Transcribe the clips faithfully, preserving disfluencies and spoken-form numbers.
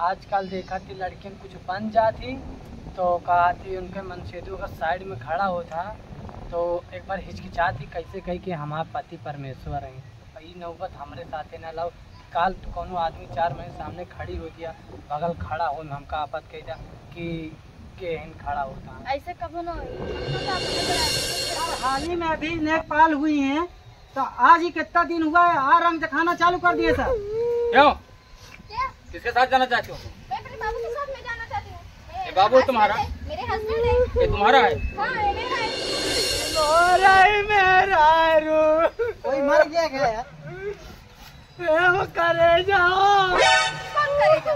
आजकल देखा थी लड़कियन कुछ बन जात ही, तो कहा थी उनके मनसेधु का साइड में खड़ा होत हा, तो एक बार हिचकिचात ही, कैसे कही कि हमार पति परमेश्वर हैं। तो ई नौबत हमरे साथे ना लाओ। काल तो कोनो आदमी चार महीने सामने खड़ी हो गया, बगल खड़ा हो, हमका आपत कह दिया कि केहन खड़ा होता है। ऐसे कबो ना होई। हम तो का अपने बराबर। यार, हाल ही में अभी नेकपाल हुई हैं, तो आज ही कितना दिन हुआ है, आ रंग दिखाना चालू कर दिए सर। क्यों? क्या? किसके साथ जाना चाहते हो? मैं अपने बाबू के साथ में जाना चाहती हूँ। ये बाबू तुम्हारा? मेरे husband है। ये तुम्हारा है? हाँ, ये मेरा है। तुम्हारा ही मेरा रू। कोई मर गया क्या यार? ए, वो करेजा। कौन करेजा?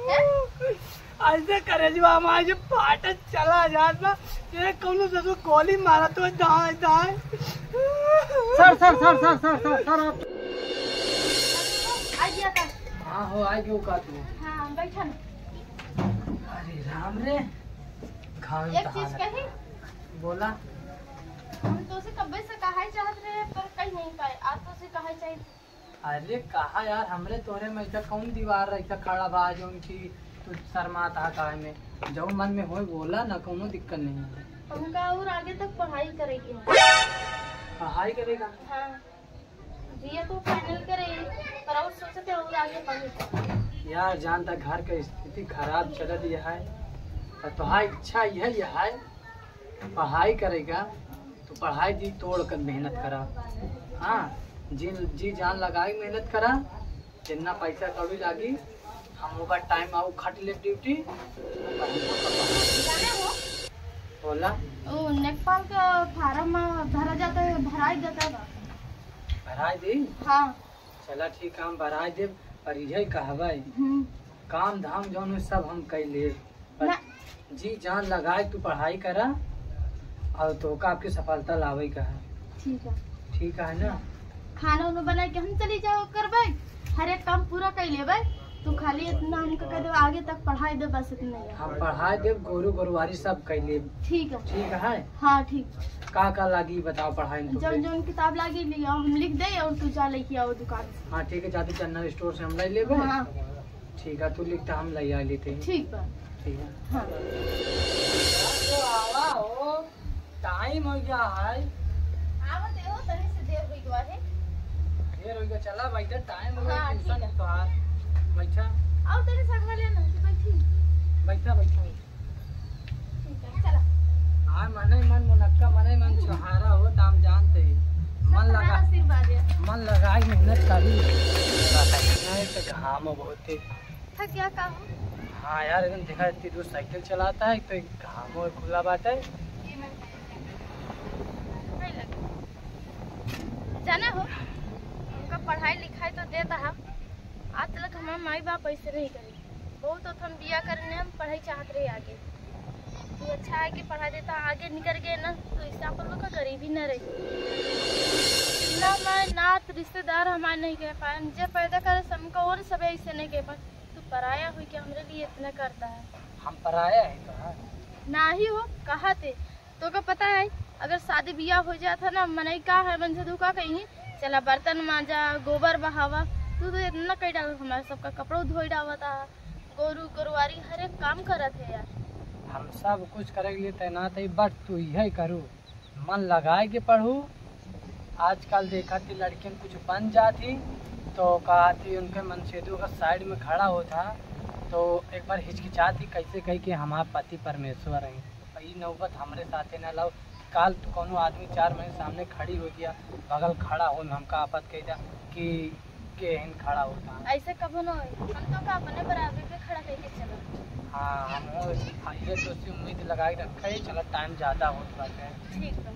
हैं? ऐसे करेजवा हमारे से फाट चला जात बा। ये कौनो ससुर गोली मारा तो दाएं, दाएं। सर, सर, सर, आप। आ गया का? हाँ हो, आ गयो का तू? हाँ, बैठा ना। अरे राम रे, घाम एक चीज कही? बोला। हम तो से कब्बे से कहा ही चाहत रहे, पर कही नहीं पाए। आज तो से कहा ही चाहिए। अरे कहा यार, हमरे तोरे में ऐसा कौन दीवार ऐसा खड़ा बा जौन की तू शर्मात हा कहे में? जौन मन में होए बोला ना, कौनो दिक्कत नहीं है। हमका और आगे तक पढ़ाई करे के है। पढ़ाई करेगा? हाँ, बीए तो final करे, पर और सोचते और आगे पढ़े। यार जानता घर के स्थिति खराब चलत यह है, और तोहार इच्छा यह, यह है पढ़ाई करेगा तो पढ़ाई जी तोड़ कर मेहनत करा। हाँ, जी, जी जान लगाई मेहनत करा, जितना पैसा कौड़ी लागी हम ओकर टाइम आऊ खट ले ड्यूटी। जाने हो? बोला। ओ, नेकपाल का फार्म में भरा जाता है, भराई देता बा। भराई दी? हाँ। चला ठीक है, हम भराई देब, पर यही कहबै, हम्म। काम धाम जौन हो सब हम कई लेब। पर ना। जी जान लगाए तू पढ़ाई करा और तोका आपकी सफलता लावे का है। ठीक है। ठीक है ना? खाना उना बनाए के हम चली जाओ करबै, हर एक काम पूरा कर लेबै। तू खाली इतना हमको कह दो आगे तक पढ़ाई दे, बस इतना ही है। हम पढ़ाई देब, गोरू गोरवारी सब कर लेब। ठीक है। ठीक है? हाँ, ठीक। का का लागी बताओ पढ़ाई में जौन तोके? जौन किताब लागी लिया, हम लिख दे और तू जा लेके आओ दुकान से। हाँ ठीक है, जाते जनरल स्टोर से हम ले लेबे। हाँ। ठीक है, तू लिखता, हम ले आ लेते हैं। ठीक बा। ठीक है। हाँ। तो आवा हो, टाइम हो गया है। आवा दे हो, तनी से देर हो गया है। देर हो गया, चला बैठा, टाइम हो गया, हाँ, ट्यूशन ठीक है। है तोहार। बैठा। आओ, तनी संग वाले ना, तू बैठी। बैठा, बैठा। ठीक है, चला। हाँ, मने मन मुनक्का, मने मन छोहारा हो, तो हम जानते ही। मन सब लगा, तुम्हारा आशीर्वाद है। मन लगाई मेहनत करी। नहीं तो घाम बहुत है। थक गया का हो? हाँ यार, एकदम देखा इतनी दूर साइकिल चलाता है, तो एक घाम और खुला बात है। ये मैं नहीं लगे। जाना हो, उनका पढ़ाई लिखाई तो देता है, आज तक हमारे माई बाप ऐसे नहीं करे। बहुत तो हम बिया करने हम पढ़ाई चाहत रहे आगे। तू अच्छा है कि पढ़ा देता, आगे निकल गए ना, तो इससे अपन लोग का गरीबी न रही। ना मैं नात रिश्तेदार हमारे नहीं कह पाए, हम जे पैदा करे हमको और सब ऐसे नहीं कह पाए। तू पराया हुई कि हमरे लिए इतना करता है। हम पराया है तो हाँ। ना ही हो, कहा थे, तो का पता है, अगर शादी बियाह हो जात है ना, मनई का है, मनसेधू का कहीं, चला बर्तन मांजा, गोबर बहावा, तू तो इतना कई डाल, हमारे सबका कपड़ों धोई डावता, गोरू गोरवारी हर एक काम करत है यार। हम सब कुछ करे के लिए तैनात है, but तू यही करू, मन लगाए के पढ़ू। आजकल देखा थी लड़कियन कुछ बन जात ही, तो कहा थी उनके मनसेधू का साइड में खड़ा होता, तो एक बार हिचकिचात ही, कैसे कही कि हमार पति परमेश्वर हैं। ई नौबत हमरे साथे ना लाओ। काल तो कोनो आदमी चार महीने सामने खड़ी हो गया, बगल खड़ा हो, हमका आपत कह दिया कि केहन खड़ा होता। ऐसे कबो ना होई, हम तो का अपने बराबर पे खड़ा करके चला। हाँ, हम हो, हाँ, ये तो सी उम्मीद लगाए रखे ही, चला टाइम ज्यादा होत बाटे। ठीक बा।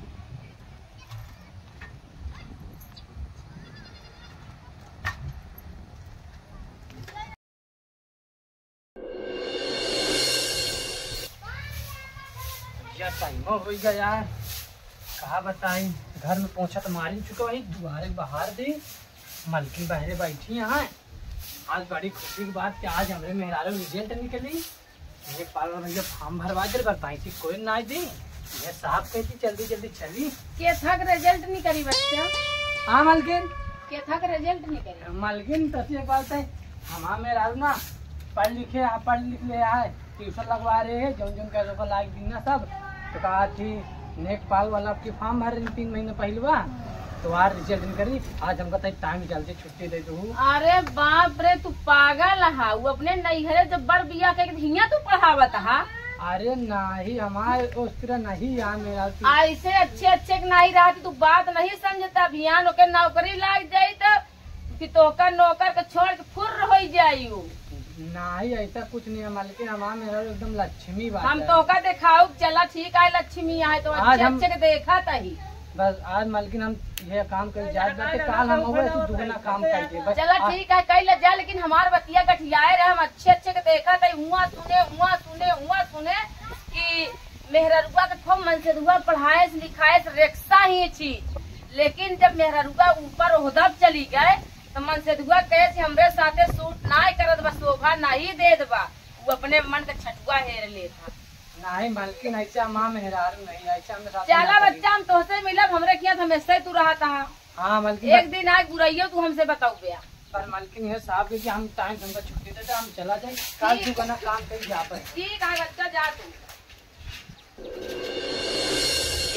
या टाइम हो गया यार, कहा बताई, घर में पोछा तो मारी चुका वही, दुआरे बहार दी, मलकिन बहरे बैठी यहाँ। आज बड़ी खुशी की बात कि आज हमरे मेहरारू रिजल्ट निकली, ये पार्लर में जब फॉर्म भरवा दे, बताई थी कोई ना दी, ये साहब कहती जल्दी जल्दी चली। केथा के रिजल्ट निकली बच्चा? हाँ मलकिन। केथा के रिजल्ट निकली? मलकिन तसी एक बात है, हमार मेहरारू ना पढ़ लिखे, हाँ, पढ़ लिख ले आए, ट्यूशन लगवा रहे हैं, जौन जौन का रोका लाग दिन ना सब। तो कहा थी, नेकपाल वाला आपकी फॉर्म भर रही तीन महीने पहले बा, तो आज रिजल्ट निकली, आज हमका तई टाइम निकाल के छुट्टी दे दू। अरे बाप रे, तू पागल हा, वो अपने नैहरे जब बड़ बिया के हियाँ तू पढ़ावत हा। अरे नाही, हमारे उस तरह नहीं यार, मेरा तू ऐसे अच्छे अच्छे के नाही रहती, तू बात नहीं समझता। अभियान ओके नौकरी लाग जाई तो कि तोहका नौकर के छोड़ के फुर्र होई जाई उ। नाही, ऐसा कुछ नहीं है मालकिन, हमार मेहरारू एकदम लक्ष्मी बात हम है। तोहका देखाऊ, चला ठीक है, लक्ष्मी है तो आज अच्छे हम अच्छे के देखा तही। बस आज मालकिन हम ये काम कर जात बाटे, काल हम और ऐसे दुगना काम कर दे। बस चला आज ठीक है, कई ले जा, लेकिन हमार बतिया गठियाए रहे, हम अच्छे अच्छे के देखा तही, हुआ सुने, हुआ सुने, हुआ सुने कि मेहररुआ के खूब मनसेधुआ पढ़ाएस लिखाएस, रेक्सा ही चीज। लेकिन जब मेहररुआ ऊपर ओहदा पे चली गए, तो मनसेधुआ कहे से हमरे साथे सूट नाय करत बा, शोभा नहीं देत बा। वो अपने मन के छटुआ हेर लेत हा। नहीं मलकिन, ऐसे हमार मेहरारू नहीं, ऐसे हमरे साथे चला ना करी। बच्चा, हम तोहसे मिलब, हमरे किहाँ हमेशा ही तू रहत हा। हाँ मलकिन, एक दिन आज बुराइयो तू हमसे बताऊ बे। पर मलकिन ये साहब के कि हम टाइम से हमका छुट्टी दे दे, हम चला जाए, काल ठीक। तू बना काम करी जा पर। ठीक है बच्चा, जा तू।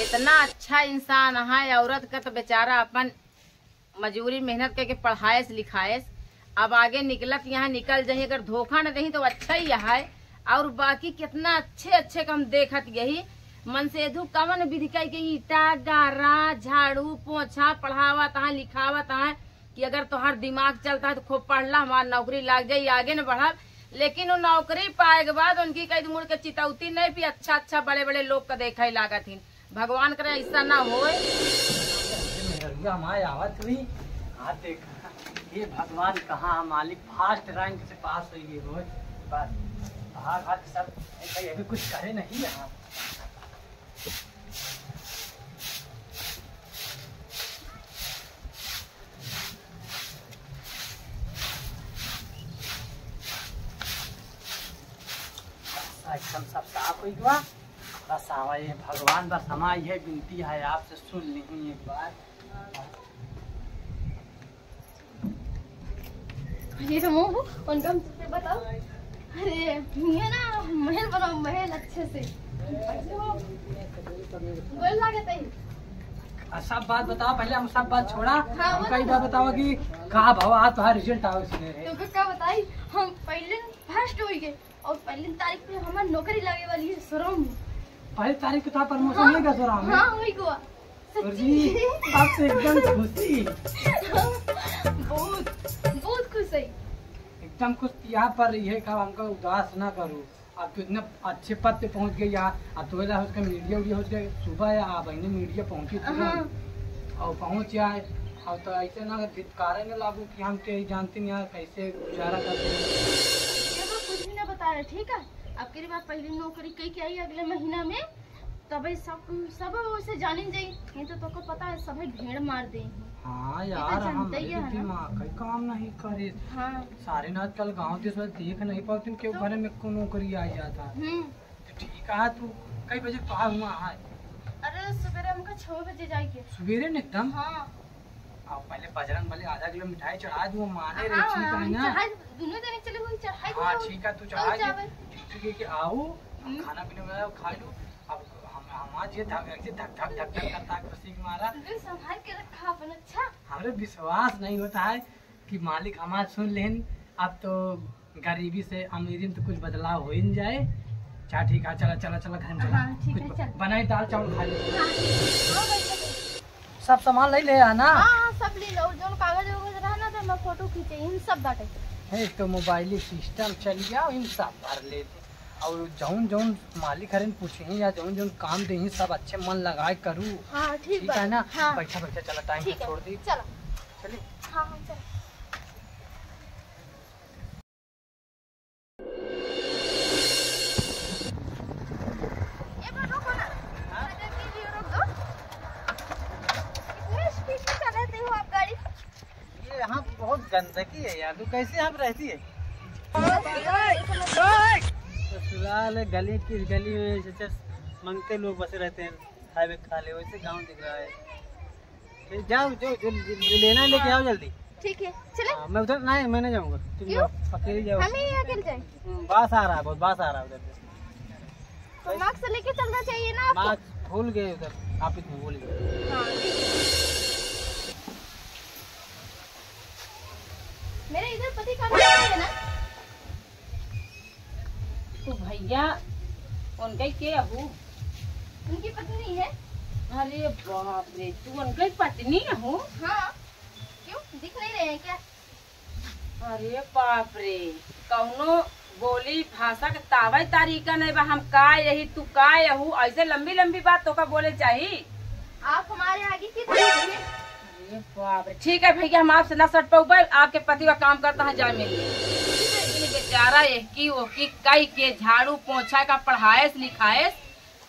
इतना अच्छा इंसान है, औरत का तो बेचारा अपन मजूरी मेहनत करके पढ़ाएस लिखाएस, अब आगे निकलत यहाँ निकल जाही, अगर धोखा न देही तो अच्छा ही है। और बाकी कितना अच्छे अच्छे काम देखत यही मनसेधु कवन विधि कई के ईटा गारा झाड़ू पोछा पढ़ावत है लिखावत है कि अगर तोहार दिमाग चलता है तो खूब पढ़ ला, हमार नौकरी लाग जाई, आगे न बढ़ब। लेकिन वो नौकरी पाए के बाद उनकी कई मुड़ के चितौती नहीं, फिर अच्छा अच्छा बड़े बड़े लोग का देखे लागत ही। भगवान करे ऐसा ना होए। मेहररुआ हमारे आवत हुई, हाथ देख, ये भगवान कहाँ मालिक first rank से पास हुई ये होए। बस भाग भाग सब, भाई अभी कुछ करे नहीं यहाँ। बस, एकदम सब साफ हो गया। बस आवा ये भगवान, बस हमारी यह विनती है आपसे, सुन ली एक बार। अरे रमो, उनका हम सबसे बताओ। अरे, ये ना महल बनाओ, महल अच्छे से। अच्छे हो? गोल लागत है। आ, सब बात बताओ, पहले हम सब बात छोड़ा। हाँ, हमका ये बताओ। बात बताओ कि का भवा आज तोहार रिजल्ट आवे सुने रहे। तो का बताई, हम पहले फर्स्ट हो गए और पहली तारीख पे हमार नौकरी लागे वाली है शोरूम में। पहली तारीख को था प्रमोशन हाँ, नहीं का शोरूम में? हाँ, वही को। सच्ची? अरे, अब तो एकदम खुशी। बहुत, बहुत खुश है। एकदम खुश। यहाँ पर यह काम हमका उदास ना करो। अब तो इतना अच्छे पद पे पहुँच गई यार। अब तो वेला उसका मीडिया उडिया हो गया, सुबह या आ बहने मीडिया पहुँची तुरंत। हाँ। और पहुँच जाए। और तो ऐसे ना धिक्कारे ना लागू कि हम के जानते नहीं यार, कैसे गुजारा करते हैं। ये तो कुछ भी ना बता रहे, ठीक है? अब के बाद पहली नौकरी कई के आई अगले महीना में, तबे सब, सब उसे जानिन जाई। नहीं तो तोको पता है, सभे भेड़ मार दे हैं। हाँ ये तो यार, जानते हमरे ही है ना। दिमाग का काम नहीं करे। हाँ। सारे ना आजकल गाँव देश में देख नहीं पाते, क्यों हाँ। घरे में को नौकरी आ जाता। हम्म। तो ठीक है, तू कई बजे कहा हुआ है? अरे सुबेरे हमका छह बजे जाए के। सुबेरे ने एकदम? हाँ। अब पहले बजरंग बली आधा किलो मिठाई चढ़ा दूँ, माने रे, हाँ, ठीक है हम ना? चढ़ाई, दोनों जने चले हुए, चढ़ाई हाँ, दूँ। ठीक है, तू और चढ़ा के, चावल? ठीक है, कि आओ, हम हम्म। खाना पीने बनाओ, खा लो। अब हम, हमार जे धक, धक, धक, धक, धक करता है खुशी के मारा। दिल संभाल के रखा अपन, अच्छा? हमरे विश्वास नहीं होता है कि मालिक हमार सुन लेन। अब तो गरीबी से अमीरी में तो कुछ बदलाव हो ही न जाए। अच्छा, ठीक है, चला, चला, चला, घर में चला। हाँ, ठीक है, कुछ चल। बनाई, दाल चावल खा ले। हाँ, ठीक है। हाँ, भाई, चलो। सब सामान ले ले आना। हाँ, हाँ, सब ले लो। और जौन कागज वगज रहा ना, तो मैं फोटो खींचे, इन सब बाटे। एक तो मोबाइल सिस्टम चल गया, इन सब भर लेते। और जौन जौन मालिक हरेन पूछे या जौन जौन काम दे, सब अच्छे मन लगाए करू। हाँ, ठीक ठीक बा। है ना? हाँ। बैठा, बैठा, चला, टाइम ठीक है, छोड़ दी। चला। चली। हाँ, हाँ, चला। ए, पर रोको ना। हाँ? अरे, वीडियो रोक दो। इतनी स्पीड में चलाते हो आप गाड़ी? ये यहाँ बहुत गंदगी है यार, तू कैसे यहाँ पे रहती है? ससुराल है, गली की गली में जैसे मंगते लोग बसे रहते हैं, खाए हुए खा ले, वैसे गाँव दिख रहा है। फिर जाओ, जो, जो, जो लेना है लेके आओ जल्दी। ठीक है, चले। हाँ, मैं उधर नहीं, मैं नहीं जाऊँगा। तुम क्यों? जाओ, अकेले जाओ। हम ही अकेले जाएं। हम्म, बस आ रहा है, बहुत बस आ रहा है उधर से। तो मास्क लेके चलना चाहिए ना आपको। मास्क भूल गए उधर, ऑफिस में भूल गए। हाँ, ठीक है। मेरे इधर पति काम करता है ना? तू भैया, उनके के अहू? उनकी पत्नी है। अरे बाप रे, तू उनके पत्नी अहू? हाँ, क्यों, दिख नहीं रहे हैं क्या? अरे बाप रे, कौनो बोली भाषा के तावे तरीका नहीं बा। हम का यही, तू का यहू, ऐसे लंबी लंबी बात तोका बोले चाही? आप हमारे आगे की धूप हैं। अरे बाप रे, ठीक है भैया, हम आपसे ना सट पाउबे, आपके पति का काम करता है, जाए मिल। इन बेचारा एहकी ओहकी कई के झाड़ू पोछा का पढ़ाएस लिखाएस,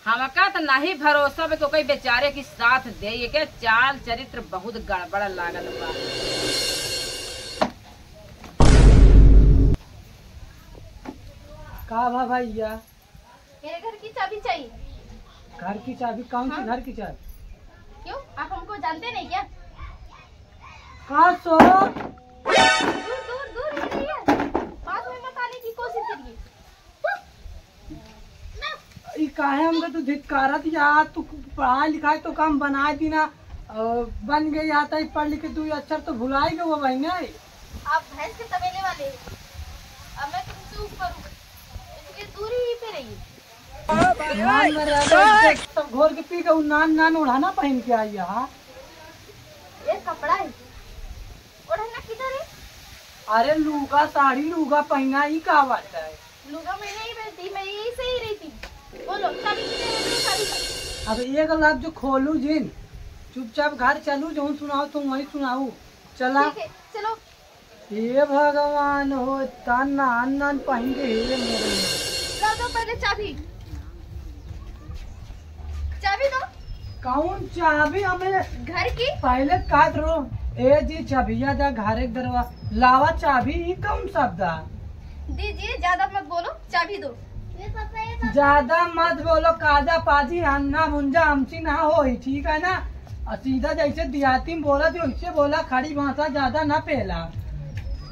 हमका त नहीं भरोसा बा कि ओकरे बेचारे की साथ दे, एके चाल चरित्र बहुत गड़बड़ लागत बा। का भा भैया? मेरे घर की चाबी चाहिए। घर की चाबी? कौन सी हाँ। घर की चाबी? क्यों, आप हमको जानते नहीं क्या? का सो? दूर, दूर, दूर ही रहिए। पास में मत आने की कोशिश करिए। ई काहे हमके तू धिक्कारत या? तू पढ़ाई लिखाई तो काम बनाए दीना, अ, बन गई, आता ही पढ़ लिख के तू अक्षर तो भुलाई गए हो भाई, नहीं? आप भैंस के तबेले वाले हैं। अब मैं तुमसे ऊपर हूँ, इसलिए दूर ही पे रहिए। नान में रह गए, सब घोर के पी गए, नान, नान ओढ़ाना पहन के आई है। ये कपड़ा है, ओढ़ना किधर है? अरे लूगा, साड़ी लूगा पहना, ई का बात है? लूगा मैं नहीं पहनती, मैं यही से ही रहती। बोलो, चाबी किधर है? दो चाबी का। अब एक लफ्ज खोलू जिन, चुपचाप घर चलू, जौन सुनाओ तुम वही सुनाऊ। चला। ठीक है, चलो। हे भगवान हो, इतना नान नान पहिन के, हे मोरे। ला दो पहले चाबी, चाबी दो। कौन चाबी? हमें घर की? पहले कहत रहो, ए जी, चाबिया दा, घर एक दरवा-, लावा चाबी, ई कौन शब्द है? दीजिए, ज्यादा मत बोलो, चाबी दो। ज्यादा मत बोलो, काजा पाजी, अन्ना मुंजा हमसी ना होई, ठीक है ना? और सीधा जैसे देहाती में बोला थी, वैसे बोला, खड़ी भाषा ज्यादा ना पेला।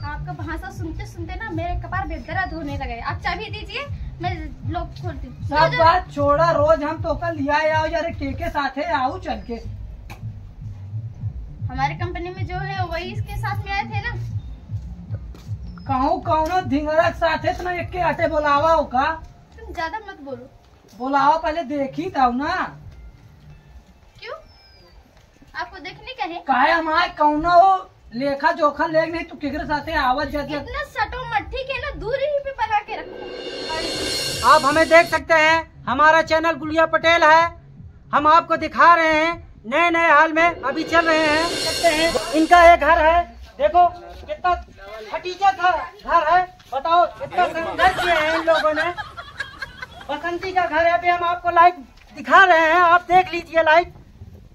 आपका भाषा सुनते सुनते ना मेरे कपार पे दर्द होने लगे। आप चाबी दीजिए, मैं लॉक खोलती हूँ। सब दो, दो। बात छोड़ा, रोज हम तोका लिया आओ यार, के के साथे आओ चल के। हमारे कंपनी में जो है वही इसके साथ में आए थे ना। कहूँ कौनो धिंगरा के साथे तो ना एक के आटे बोलावा हो का? तुम ज्यादा मत बोलो। बोलावा पहले देखी तब ना। क्यों? आपको देखने का है? काहे हमार कौनो लेखा जोखा लेख नहीं, तू केकरे साथे आवत जात है? इतना सटो मत, ठीक है ना, दूरी ही पे बना के रखो। आप हमें देख सकते हैं, हमारा चैनल गुड़िया पटेल है, हम आपको दिखा रहे हैं, नए नए हाल में अभी चल रहे हैं, सकते हैं। इनका एक घर है, देखो कितना फटीचा था घर है, बताओ कितना सुंदर किए हैं इन लोगों ने। बसंती का घर है, अभी हम आपको लाइव दिखा रहे हैं, आप देख लीजिए लाइव।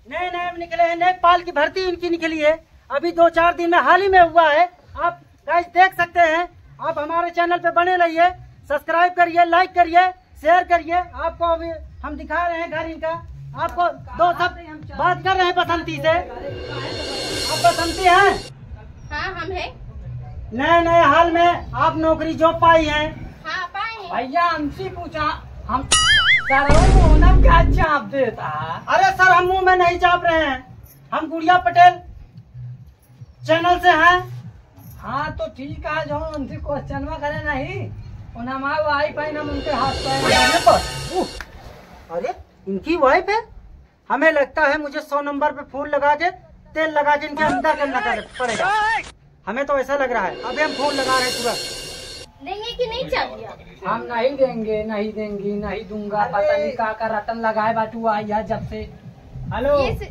नए नए निकले हैं, नए पाल की भर्ती इनकी निकली है, अभी दो चार दिन में हाल ही में हुआ है। आप गाइस देख सकते हैं, आप हमारे चैनल पे बने रहिए, सब्सक्राइब करिए, लाइक करिए, शेयर करिए। आपको अभी हम दिखा रहे हैं घर इनका, आपको दो सब बात कर रहे हैं बसंती से। आप बसंती हैं? हाँ, हम हैं। नए नए हाल में आप नौकरी जॉब पाई हैं? हाँ, पाए हैं। भैया हमसे पूछा, हम सरऊ मुंह में क्या चाप देता? अरे सर, हम मुंह में नहीं चाप रहे हैं, हम गुड़िया पटेल चैनल से हैं। हाँ तो ठीक है, जो उनसे क्वेश्चनवा करे नहीं, उन हमारे वाइफ है, हम उनके हाथ पे अरे पर, उह, अरे इनकी वाइफ है, हमें लगता है मुझे सौ नंबर पे फोन लगा के तेल लगा के इनके अंदर करना पड़ेगा। हमें तो ऐसा लग रहा है, अभी हम फोन लगा रहे हैं तुरंत। देंगे कि नहीं चाबी आप? हम नहीं देंगे, नहीं देंगी, नहीं दूंगा। अरे। पता नहीं का का रटन लगाए बाटू आ यार जब से। हेलो। ये से,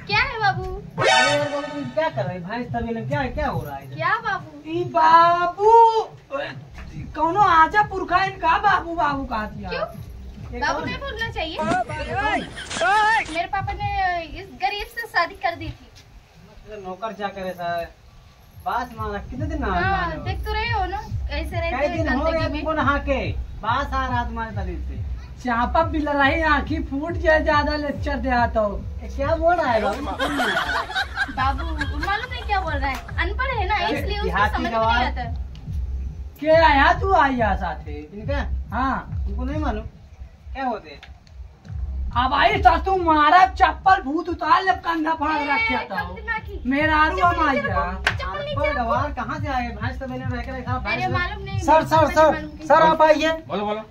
क्या है बाबू? अरे यार बाबू, तुम क्या कर रहे हैं? भैंस तबेले में क्या, क्या हो रहा है इधर? क्या बाबू? ई बाबू, कौनो आजा पुरखा इनका बाबू, बाबू कहा दिया। क्यों? एक बाबू और नहीं बोलना चाहिए। मेरे पापा ने इस गरीब से शादी कर दी थी। नौकर चाकर है सारे। बास मारा, कितने दिन ना हाँ, मारो? देख तो रहे हो ना, कैसे रहते कई हैं दिन हो गए गंदगी में। तुमको नहा के? बास आ रहा तुम्हारे तबीयत से। चापा बिलराही आँखी फूट जाए, ज्यादा लेक्चर दे आता हो। ये क्या बोल रहा है बाबू? बाबू, मालूम नहीं क्या बोल रहा है, अनपढ़ है ना, अरे, इसलिए उसको देहाती समझ में नहीं गवार। आता। के आया तू आई आ साथे? इनका? हाँ। उनको नहीं मालूम क्या होते हैं? अब आई तो तू मारा चप्पल भूत उतार ले, कंधा फाड़ ए, रख के आता हो। मेरा आरू चप्पल हम आई नीचे जा। रखो, चप्पल नीचे अनपढ़ रखो। गवार कहाँ से आए? भैंस तो मैंने रह के रखा, भैंस अरे तो मालूम नहीं, सर, सर, मुझे सर, मालूम नहीं। सर, आप आइए। बोलो, बोलो।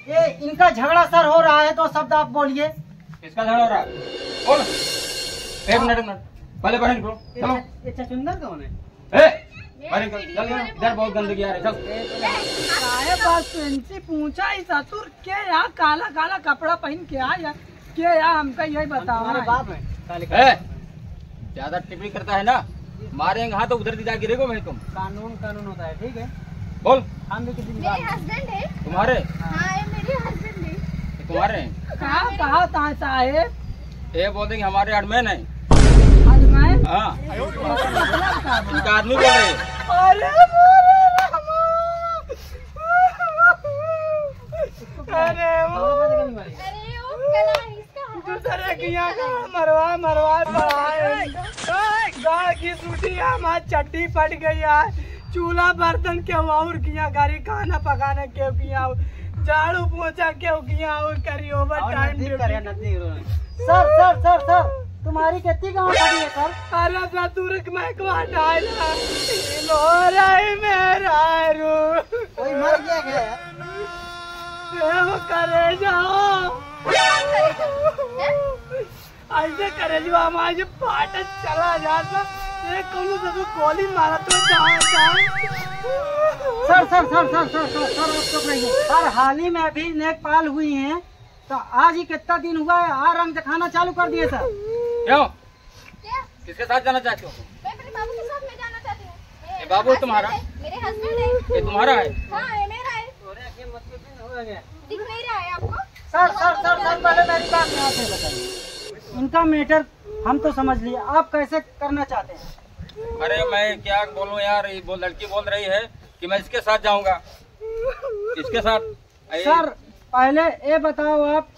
ये इनका झगड़ा सर हो रहा है, दो शब्द आप बोलिए। किसका झगड़ा हो रहा है? बोल। एक मिनट, एक मिनट। पहले बाहर निकलो। चलो। ये छ-, ये छछुंदर कौन है? ए, बाहर निकल। चल, इधर बहुत गंदगी आ रही है। चल। काहे बात तो इनसे पूछा ही ससुर के यहाँ काला काला कपड़ा पहन के आ यार। के या हमका यही बतावा तुम्हारे है। बाप हैं, काले ए, काले। ज्यादा टिप्पणी करता है ना, मारेंगे हाथ तो उधर भी जा गिरेगो भाई तुम। कानून कानून होता है, ठीक है? बोल। हम भी किसी की मेरे बात नहीं। हस्बैंड है। तुम्हारे? हाँ, ये मेरे हस्बैंड है। ये तुम्हारे हैं? कहाँ, हाँ, मेरे कहाँ था साहेब? ये बोल देंगे हमारे एडमिन है। एडमिन? हाँ। मतलब का? इनका आदमी बोल रहे हैं। अरे बोले रामा। अरे वो। अरे वो कला है। दूसरे किया का मरवा, मरवा, मरवा। गाड़ की सूटी, हमार चड्डी फट गई यार। चूल्हा बर्तन केहू और किया, घरी खाना पकाना केहू किया, झाड़ू पोछा केहू किया और करी ओवर टाइम ड्यूटी। सर, सर, सर, सर, तुम्हारी कितनी गाँव खड़ी है सर? अरे ससुर के मैं को हटाए ना। मोराई मेरा रू। कोई मर गया क्या यार? ए, वो करे जाओ। ऐसे करे जो हमारे जो पार्ट चला जाता, ये कौन सा तो गोली मारा तो जाओ, जाओ। सर, सर, सर, आप चुप रहिए। सर, हाल ही में अभी नेकपाल हुई हैं, तो आज ही कितना दिन हुआ है, आ रंग दिखाना चालू कर दिए सर। क्यों? क्या? किसके साथ जाना चाहते हो? मैं अपने बाबू के साथ में जाना चाहती हूँ। ये मेरे बाबू है तुम्हारा? हस्बैंड है, मेरे हस्बैंड है। ये तुम्हारा है? हाँ, ये मेरा है। दिख नहीं रहा है आपको? सर, सर, सर, सर, पहले मेरी बात यहाँ पे बताइए। इनका मैटर हम तो समझ लिए, आप कैसे करना चाहते हैं? अरे मैं क्या बोलूँ यार, ये बोल, लड़की बोल रही है कि मैं इसके साथ जाऊँगा, इसके साथ। अरे सर, पहले ये बताओ आप,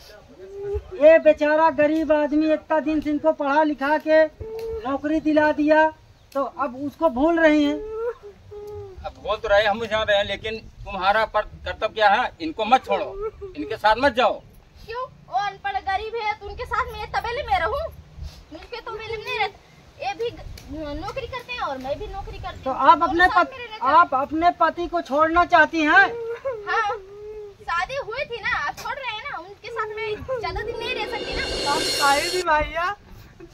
ये बेचारा गरीब आदमी इतना दिन से इनको पढ़ा लिखा के नौकरी दिला दिया, तो अब उसको भूल रही हैं। अब भूल तो रहे, हम जान रहे हैं, लेकिन तुम्हारा पर कर्तव्य क्या है? इनको मत छोड़ो, इनके साथ मत जाओ। क्यों? वो अनपढ़ गरीब है, तो उनके साथ में ये तबेले में रहूं? उनके तबेले में नहीं रहते। ये भी ग-, नौकरी करते हैं और मैं भी नौकरी करती तो हूँ। आप दोनों अपने साथ पत-, में रहना चाहते हैं। आप अपने पति को छोड़ना चाहती हैं? हाँ, शादी हुई थी ना, आप छोड़ रहे हैं ना, उनके साथ में ज्यादा दिन नहीं रह सकती ना। हम काहे भी भैया,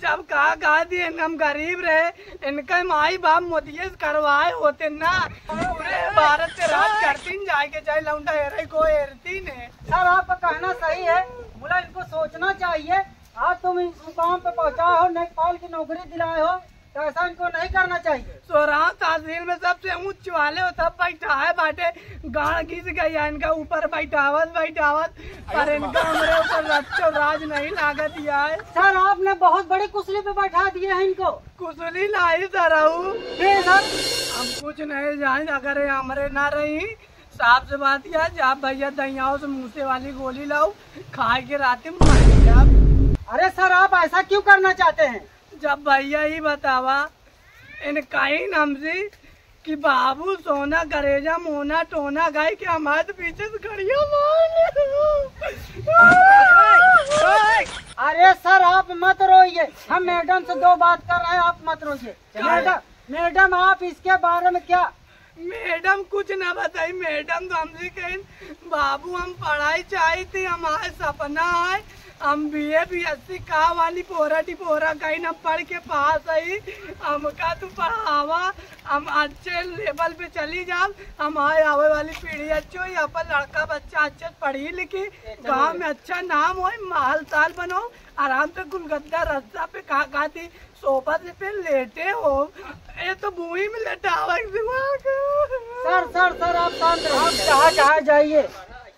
जब कहा, कहा थी, हम गरीब रहे, इनका माई बाप मोदिये से करवाए होते ना, पूरे भारत के राज करती न जाए के चाहे लौंडा हेरे को हेरती ने। सर, आपका कहना सही है, मुला इनको सोचना चाहिए। आज तुम इस मुकाम पे पहुँचा हो, नेपाल की नौकरी दिलाए हो, तो ऐसा इनको नहीं करना चाहिए। सोराव तहसील में सबसे ऊंच वाले हो, तब बैठाए बाटे, गाड़ घिस गई है इनका ऊपर बैठावत, बैठावत, पर इनका हमरे ऊपर रच्चो राज नहीं लागत है। सर, आपने बहुत बड़ी कुसली पे बैठा दिए हैं इनको। कुसली नहीं सर, हऊ। फिर सर? हम कुछ नहीं जान, अगर ये हमरे ना रही, साफ से बात यह, जा भैया दहियाओ से मूसे वाली गोली लाओ, खाए के रात में मर जाब। अरे सर, आप ऐसा क्यों करना चाहते हैं? जब भैया ही बतावा, इन कहीं हमसे कि बाबू सोना करेजा मोना टोना गाय के हमारे पीछे से खड़िया मार। अरे सर, आप मत रोइए, हम मैडम से दो बात कर रहे हैं, आप मत रोइए। मैडम, मैडम, आप इसके बारे में क्या? मैडम कुछ ना बताई, मैडम तो हमसे कहिन, "बाबू, हम पढ़ाई चाही थी, हमारे सपना है, हम बीए बीएससी का वाली पोरा टिपोरा कहीं ना पढ़ के पास आई, हमका तू पढ़ावा, हम अच्छे लेवल पे चली जाब, हमारे आवे वाली पीढ़ी अच्छी होई, अपन लड़का बच्चा अच्छे से पढ़ी लिखी, गाँव में अच्छा नाम होई, महल ताल बनो, आराम से गुलगद्दा रस्ता पे खा खाती सोफा से पे लेटे हो, ये तो भूमि में लेटावा के दिमाग।" सर, सर, सर, आप शांत रहिए। आप जहाँ, जहाँ जाइए,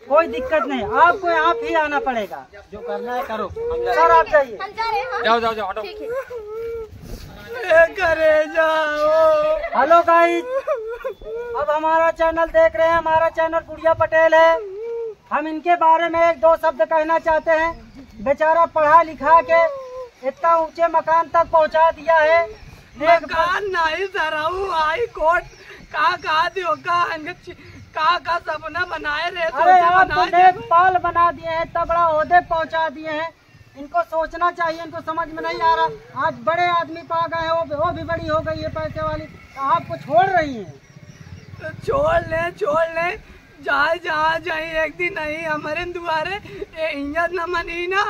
कोई दिक्कत नहीं, आपको यहाँ भी आना पड़ेगा। जो करना है करो। सर, आप जाइए। हम जा रहे हैं, हाँ। जाओ, जाओ, जाओ, हटो। ठीक है। ए, करे जाओ। हेलो गाइस, अब हमारा चैनल देख रहे हैं, हमारा चैनल गुड़िया पटेल है। हम इनके बारे में एक दो शब्द कहना चाहते हैं। बेचारा पढ़ा लिखा के इतना ऊंचे मकान तक पहुंचा दिया है। एक मकान नहीं सरऊ, हाई कोर्ट का, का दियो का, इनके चि-, का, का सपना बनाए रहे, अरे सोचे आप तो बनाए रहे। लेखपाल बना दिए हैं, इतना बड़ा ओहदे पहुंचा दिए हैं। इनको सोचना चाहिए, इनको समझ में नहीं आ रहा। आज बड़े आदमी पा गए हैं, वो, वो भी बड़ी हो गई है पैसे वाली, तो आपको छोड़ रही है। तो छोड़ ले, छोड़ ले, जाए जहाँ जाए एक दिन नहीं हमारे दुआरे, ये इज्जत न मनी ना,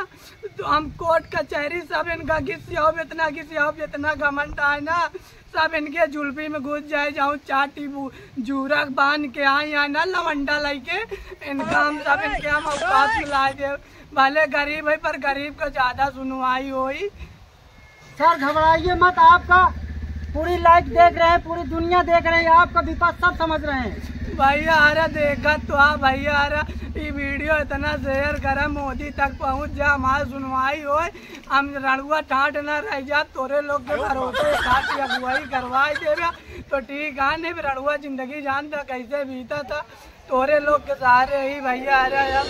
तो हम कोर्ट कचहरी सब इनका घिसियाओ, इतना घिसियाओ, इतना घमंड आए ना, सब इनके जुल्फी में घुस जाए, जाऊँ चाटी बू-, जूरक बांध के आई है ना लवंडा लइके, इनका हम सब इनके हम औकात में ला दे। भले गरीब है पर गरीब का ज्यादा सुनवाई होई। सर घबराइए मत, आपका पूरी लाइफ देख रहे हैं, पूरी दुनिया देख रही है, आपका विपद सब समझ रहे हैं। भैया अरे देखा तो आ भैया अरे, ये वीडियो इतना शेयर करा मोदी तक पहुँच जा, हमारी सुनवाई होए। हम रड़ुआ ठाट ना रह जा, तोरे लोग के भरोसे खाती अगुवाई करवाई देबे। तो ठीक है, नहीं रड़ुआ जिंदगी जानता कैसे बीता था, तोरे लोग के सहारे ही भैया आ रहा है।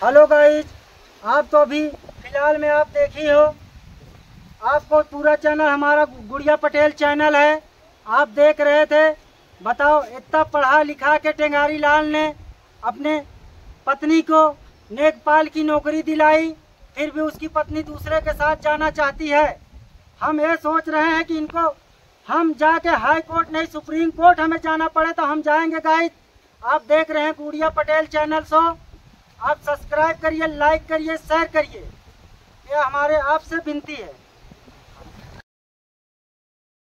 हेलो गाइस, आप तो अभी फिलहाल में आप देखी हो, आपको पूरा चैनल हमारा गुड़िया पटेल चैनल है, आप देख रहे थे। बताओ, इतना पढ़ा लिखा के टेंगारी लाल ने अपने पत्नी को लेखपाल की नौकरी दिलाई, फिर भी उसकी पत्नी दूसरे के साथ जाना चाहती है। हम ये सोच रहे हैं कि इनको हम जाके हाई कोर्ट नहीं, सुप्रीम कोर्ट हमें जाना पड़े तो हम जाएंगे गाइस। आप देख रहे हैं गुड़िया पटेल चैनल शो, आप सब्सक्राइब करिए, लाइक करिए, शेयर करिए, ये हमारे आपसे विनती है।